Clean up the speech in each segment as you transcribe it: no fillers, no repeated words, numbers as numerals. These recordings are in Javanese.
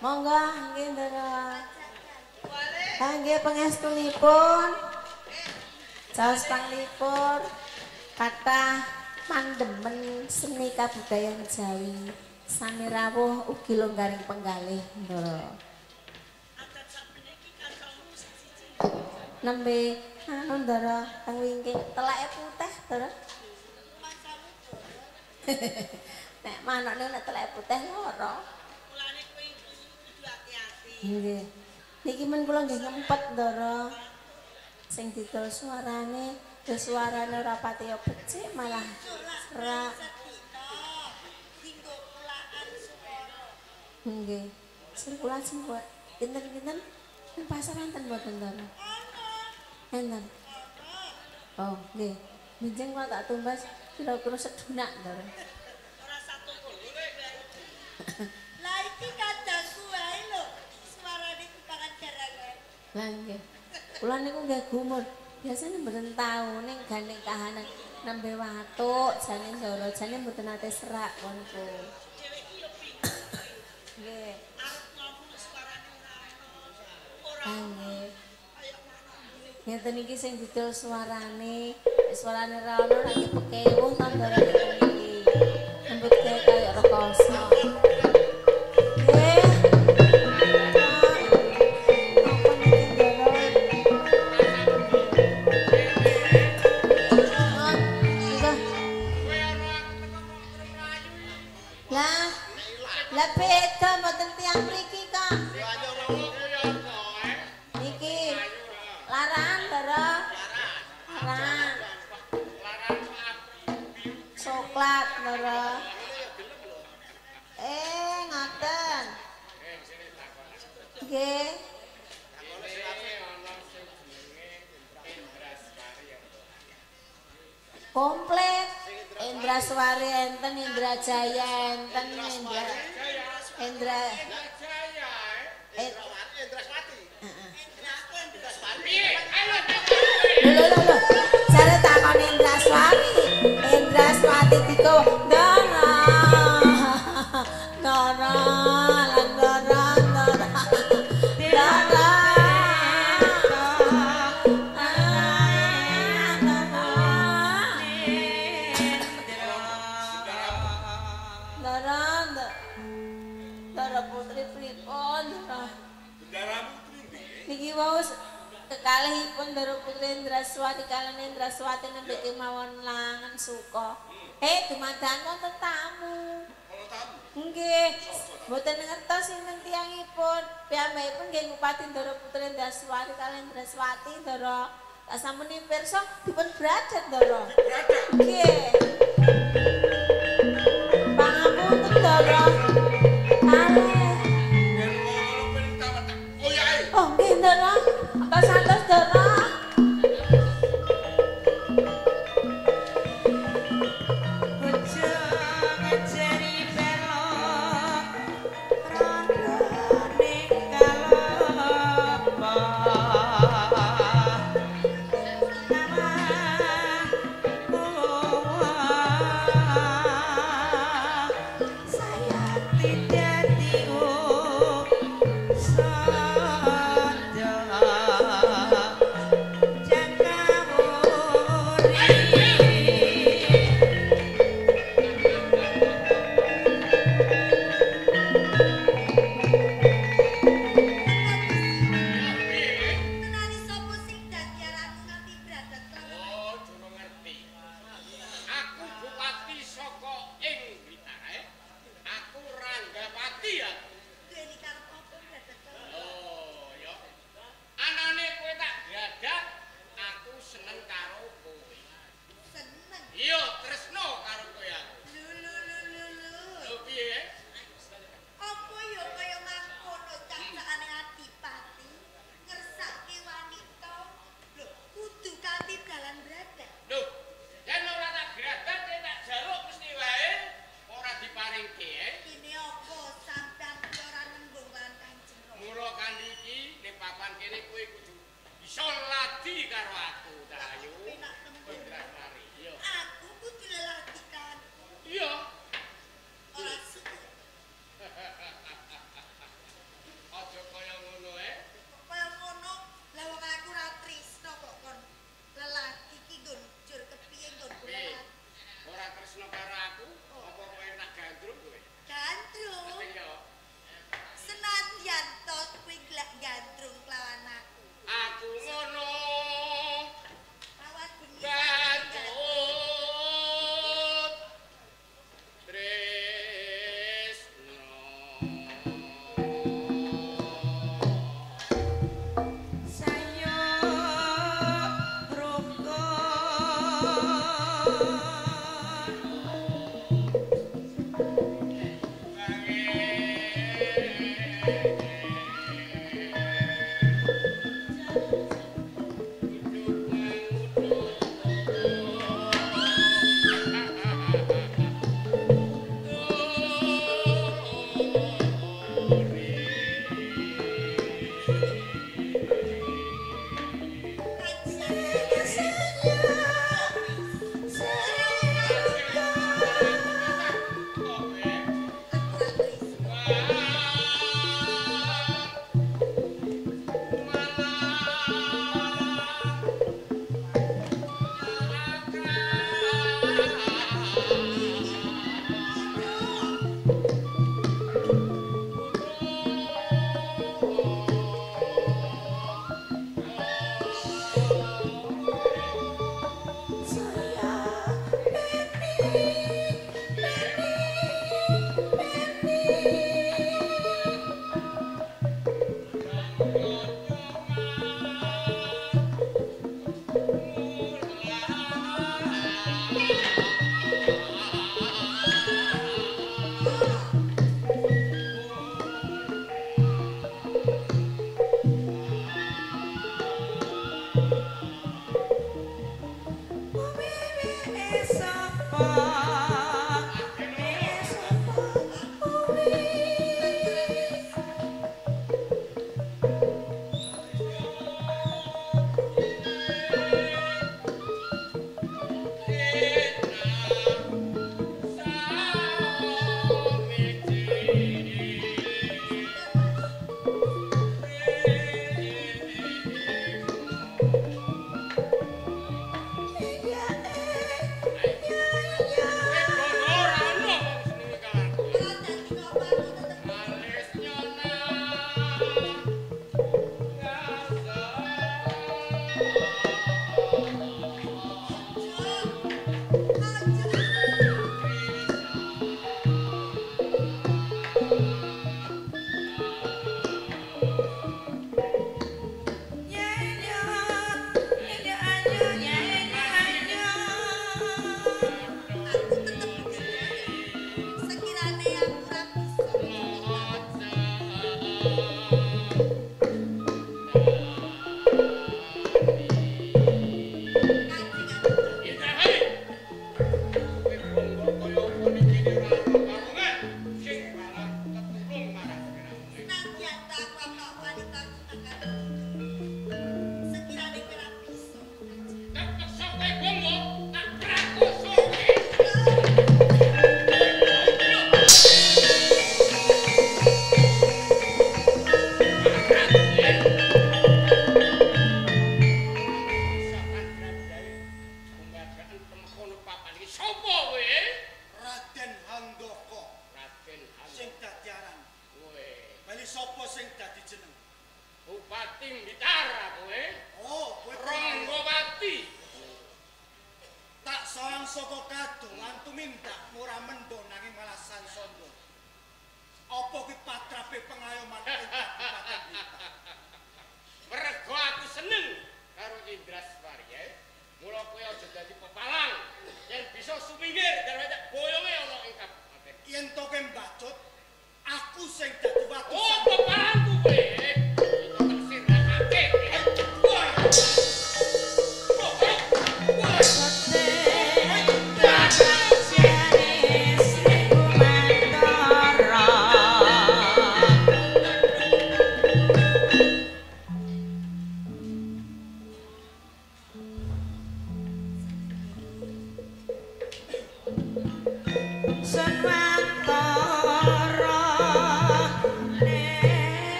Monggo nggih Ndara. Nggih pangestunipun. Saos panglipur kathah mandemen seni kabudayan Jawi sami rawuh ugi longgaring penggalih Ndara. Nembe anu Ndara teng wingking teleke putih Ndara. Nek manukne nek teleke putih lara. Mulane kowe kudu ati-ati. Nggih. Niki men kula nggih ngempet Ndara. Sing didol suarane, ya suarane ora patiya becik malah serak. Nggih. Sing kula sing kinten-kinten teng pasar enten mboten Ndara? Enten. Oh, nggih. Benjing kula tak tumbas kira-kira sedunak Ndara. Ora satu kuwi. Lah iki kadangku wae lho, suarane kupangan garang wae. Lah nggih. Kula niku nggih gumur. Biasane mboten tau ning gandeng kahanan nembe watuk jane Ndara, jane mboten nate serak konku. Dheweke iki yo bingung. Nggih. Arep ngomong suarane ora ana. Ora Nggih. kaya manuk. Ngeten iki sing didol suarane, suarane ra ono lagi pekewuh ta Ndara niki. Nembut gawe kaya rekoso. Nggih. Napa niki Ndara? Lah, lah beda mboten tiyang mriki kok. Niki larang Ndara. Larang. Coklat Ndara. Ngoten. Nggih. Komplit. Indraswari enten, Indra Jaya enten, Indra Indra Lho lho lho. Jare takon Indraswari. Indraswati diko Ndara. Ndara, lan Ndara, Ndara. Ndara. Ah, Ndara. Ndara, Ndara Putri pripun, Ndara? Niki wau kekalihipun Ndara Putri Indraswati kaliyan Indraswati nembe kemawon langen suka. Dumadaan wonten tamu. Nggih, mboten ngertos sinten tiyangipun. Piyambakipun nggih ngupati Ndara Putri Indraswati kaliyan Indraswati Ndara. Tak sampun pirsa dipun bradat Ndara. Nggih. Pangapunten Ndara. Kalih. Oh, nggih Ndara. Atos-atos Ndara. Bojo ngajari pelok rondo ning kalopo. Nama kuwa tresna karo aku, apa kowe tak gandrung kowe? Gandrung. Iya. Senadyan to kowe gandrung kelawan aku. Aku ngono. Lawan bengi. Batut tresno. Sayo rukun.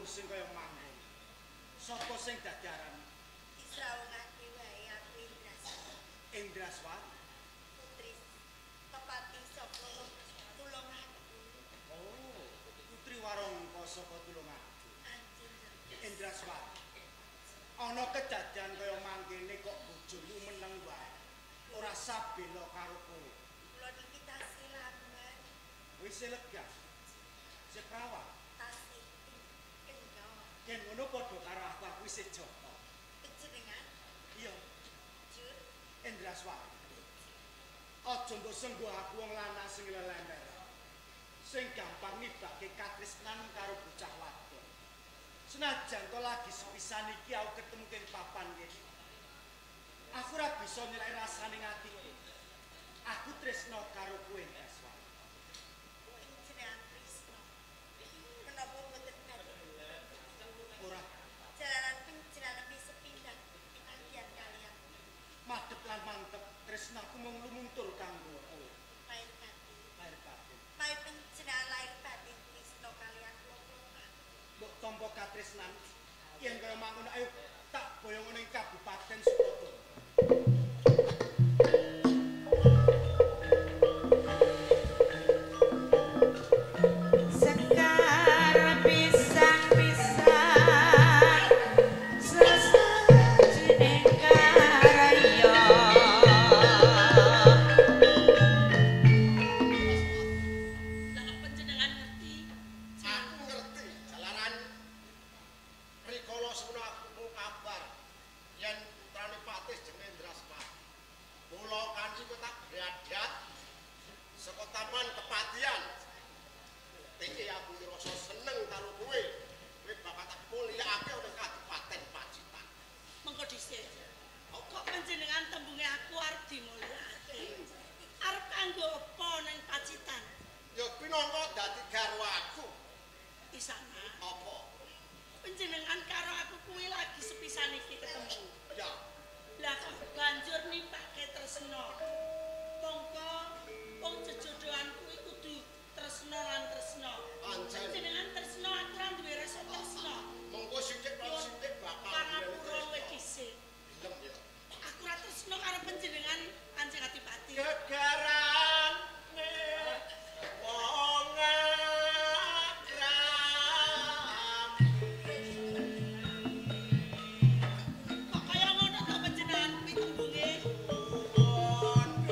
sing kaya mangkono. Sapa sing dadi aran? Disrawungake wae aku Indraswari. Indraswari putri Kepati saka Tulungagung. Oh, putri Warangka saka Tulungagung. Indraswari. Ana kedadian kaya mangkene kok bojomu meneng wae. Ora sabela karo kowe. Kula niki tasih lamban. Wis lega. Sik prawan. Tasih kenya. Yen ngono padha karo aku, aku isih joko. Panjenengan? Iya. Jur Indraswari. Aja mbok senggo aku wong lanang sing lelemer. Sing gampang nibake katresnan karo bocah wadon. Senajan to lagi sepisan iki aku ketemu ing papan kene. Aku ora bisa nyelek rasane atiku. Aku tresno karo kowe, Indraswari. Panjenengan tresno. Menapa mboten badhe? Ora. Jalaran panjenengan lebih sepindah pinanggihan kalian. Madhep lan mantep tresnaku mung lumuntur kanggo kowe. Lahir batin. Lahir batin. Lahir panjenengan lahir batin tresno kalian kula. Mbok tampa katresnan yen kaya mangkono ayo tak boyong ning Kabupaten Sukodono. Sekar pisang-pisang sesajining karya. Lah kok panjenengan ngerti? Aku ngerti jalaran rikala semono aku krungu kabar yen putrane Patih jenenge Indraswari. Mula kanthi kok tak bradat saka taman kepatihan. Teke aku ngrasa seneng karo kowe. Kowe bakal tak mulyakake ana Kabupaten Pacitan. Mengko dhisik. Kok panjenengan tembunge aku arep dimulyakake? Arep kanggo apa nang Pacitan? Ya pinangka dadi garwa aku. Isana. Apa? Panjenengan karo aku kuwi lagi sepisan iki ketemu. Ya. Lah kok banjur nimpake tresno. Mongko wong jejodohan kuwi kudu tresno lan tresno. Pancen. Panjenengan tresno aku ora duwe rasa tresno. Mengko sithik lan sithik bakal Pangapura luwih dhisik. Gelem ya. Aku ora tresno karo panjenengan Kanjeng Adipati. Gegarane wong akram. Kok kaya ngono to panjenengan kuwi tembunge? Nuwun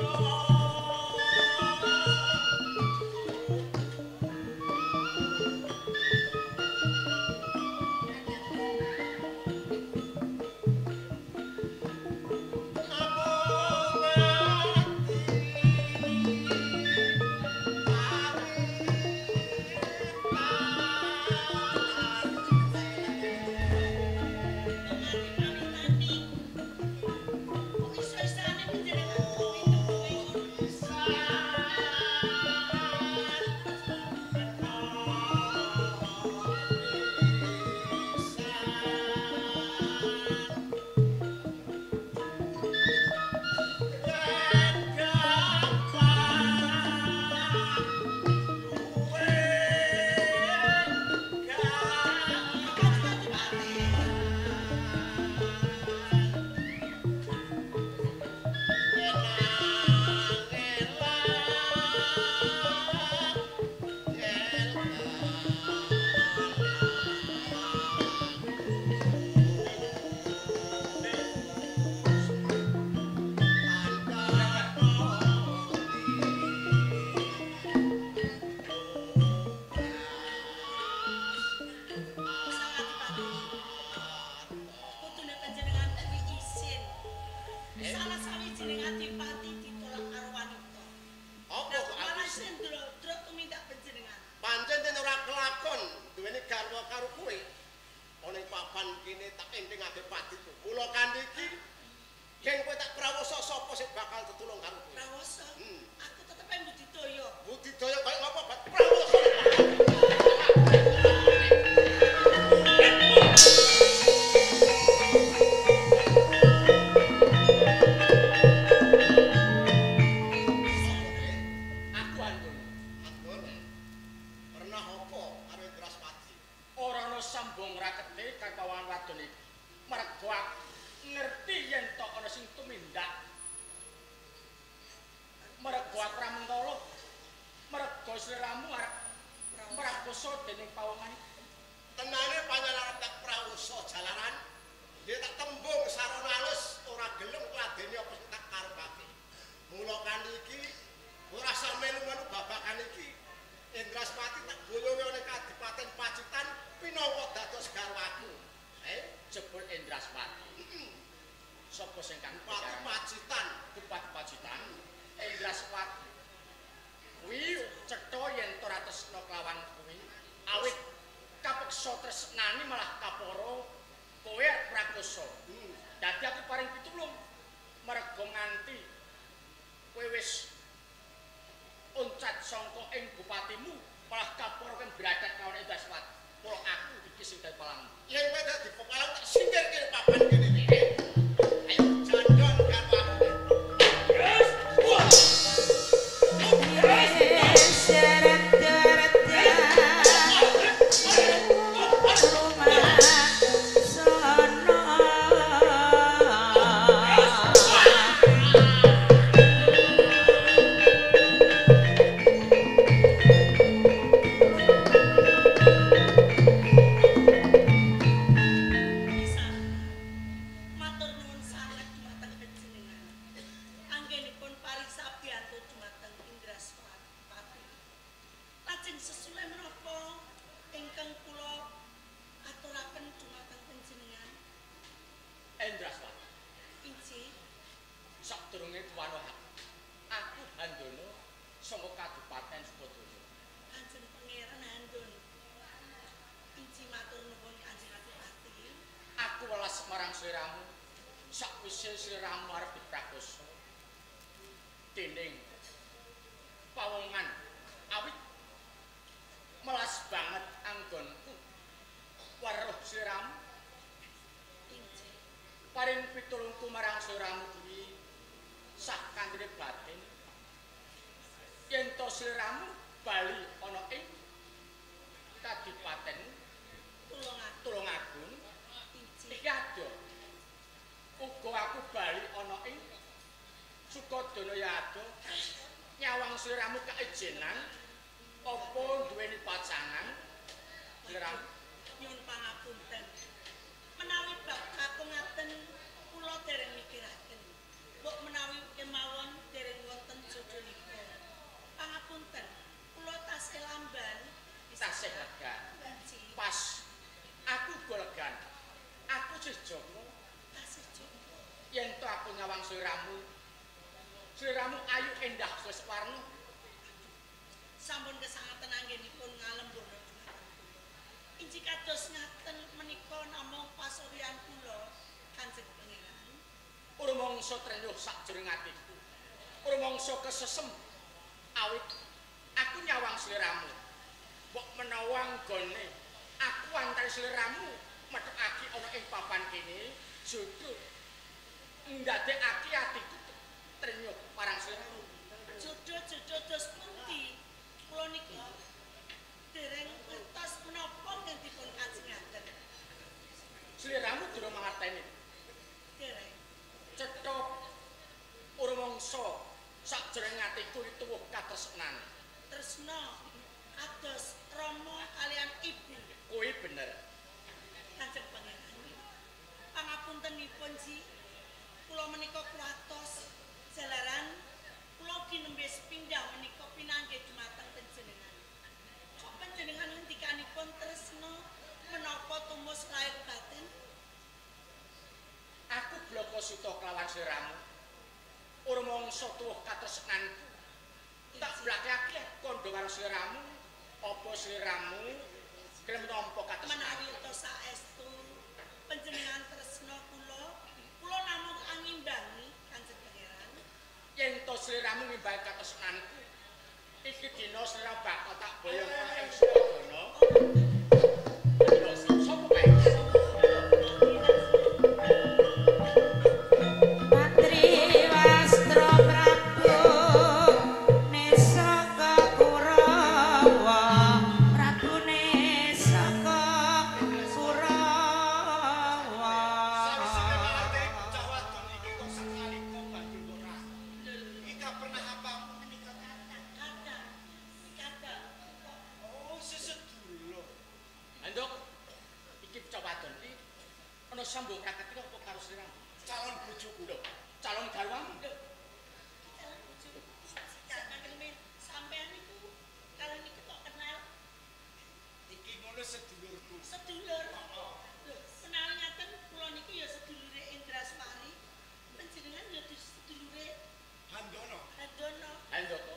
Mergo aku ora mentolo. Mergo sliramu arep mrakosa dening pawongan. Tenane panjenengan tak prawosa jalaran. Dia tak tembung sarana alus ora gelem ngladeni apa sing tak karepake. Mula kanthi iki ora usah melu-melu babagan iki. Indraswati tak boyonge ana Kadipaten Pacitan pinangka dados garwaku. Jebul Indraswati. Sapa sing kang Bupati Pacitan? Bupati Pacitan Indraswati. Kuwi cetha yen ora tresna kelawan kuwi, awit kapeksa tresnani malah kapara kowe prakosa. Dadi aku paring pitulung merga nganti kowe wis oncat sangka ing bupatimu malah kapara kowe bradat kawon Indraswati. Mula aku iki sing dadi palangmu. Yen kowe dadi pepalang tak singkirke papan kene iki. Ayo jandon karo aku. Yes. Sliramu bali ana ing Kadipaten Tulungagung iki adoh. Uga aku bali ana ing Sukodana ya adoh. Nyawang sliramu kaijenan apa duweni pacangan sliramu? Nyuwun pangapunten. Menawi bab kakung ngaten kula dereng mikiraken. Mbok menawi kemawon dereng wonten jodhonipun. Pangapunten, kula tasih lamban, tasih legan. Pas aku uga legan. Aku sih joko, tasih joko. Yen to aku nyawang sliramu, sliramu ayu endah wis warna. Sampun kesangaten anggenipun ngalembono dumateng kula. Inci kados ngaten menika namung pasuryan kula Kanjeng Pangeran. Rumangsa trenyuh sakjroning atiku. Rumangsa kesesem. Awit aku nyawang sliramu. Mbok menawa nggone aku antari sliramu methokake ana ing papan kene jodho ndadekake atiku trenyuh marang sliramu. Jodho-jodho dos pundi? Kula niki dereng ngertos menapa ingkang dipun kajengaken. Sliramu durung mangerteni. Dereng. Cetha rumangsa sakjroning atiku tuwuh katresnan. Tresna kados rama kalian ibu. Kuwi bener. Kanjeng Pangeran. Pangapuntenipun ji, kula menika kuwatos jalaran kula ginembe sepindah menika pinanggih dumateng panjenengan. Kok panjenengan ngendikanipun tresna menapa tumus lahir batin? Aku bloko suta kelawan sliramu. Rumangsa tuwuh katresnanku. Tak blakake kandha karo sliramu, apa sliramu gelem nampa katresnan? Menawi ta saestu panjenengan tresna kula, kula namung angimbangi Kanjeng Pangeran. Yen to sliramu ngimbangi katresnanku, iki dina sliramu bakal tak boyong ana ing Sukodana. Sapa kae? Pernah apa Mbok ra ketik apa karo sliramu? Calon bojoku. Lho, calon garwamu. Lho, calon bojoku. Sampeyan sampean niku kalau niku kok kenal Iki ngono sedulurku. Sedulur. Lho, menawi ngaten kula niki ya sedulure Indraswari. Panjenengan ya sedulure Handono. Handono. Handoko.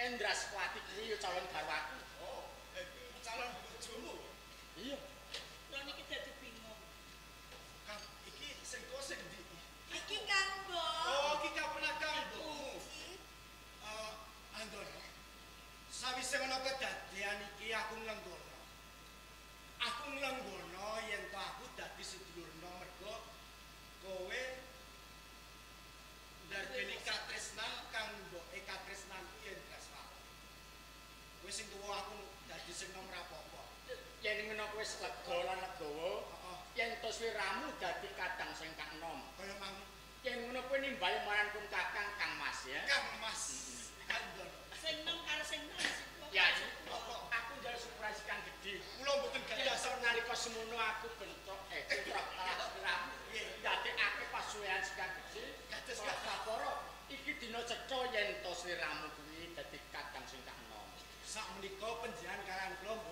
Indraswati kuwi ya calon garwaku. Oh, calon bojomu. Iya. Kula niki dadi bingung. Kang, iki sing tuwa sing ndi? Iki Kang Mbok. Oh, iki kapena Kang Mbokmu. Andono. Sawise ana kedadean iki aku nglenggono. Aku nglenggono yen to aku dadi sedulurna mergo kowe ndarbeni katresnan kang mboke katresnanku yen Indraswati. Kowe sing tuwa aku dadi sing nom ra apa-apa. Yen ngono kowe wis lega lan legawa, Heeh. yen to sliramu dadi kadang sing kang enom. Kaya mang Yen ngono kowe nimbal marang pun kakang Kang Mas ya. Kang Mas Andono. Sing nom karo sing nom sing tuwa. Ya, Apa? aku njaluk sepura kang gedhe. Kula mboten Yen gadah to nalika semono aku bentrok bentrok kalah sliramu. Nggih. Ndadekake pasuwehan kang gedhe. Kados Kaya gapara iki dina cetha yen to sliramu kuwi dadi kadang sing kang enom. Sakmenika panjenengan kalian kula mboten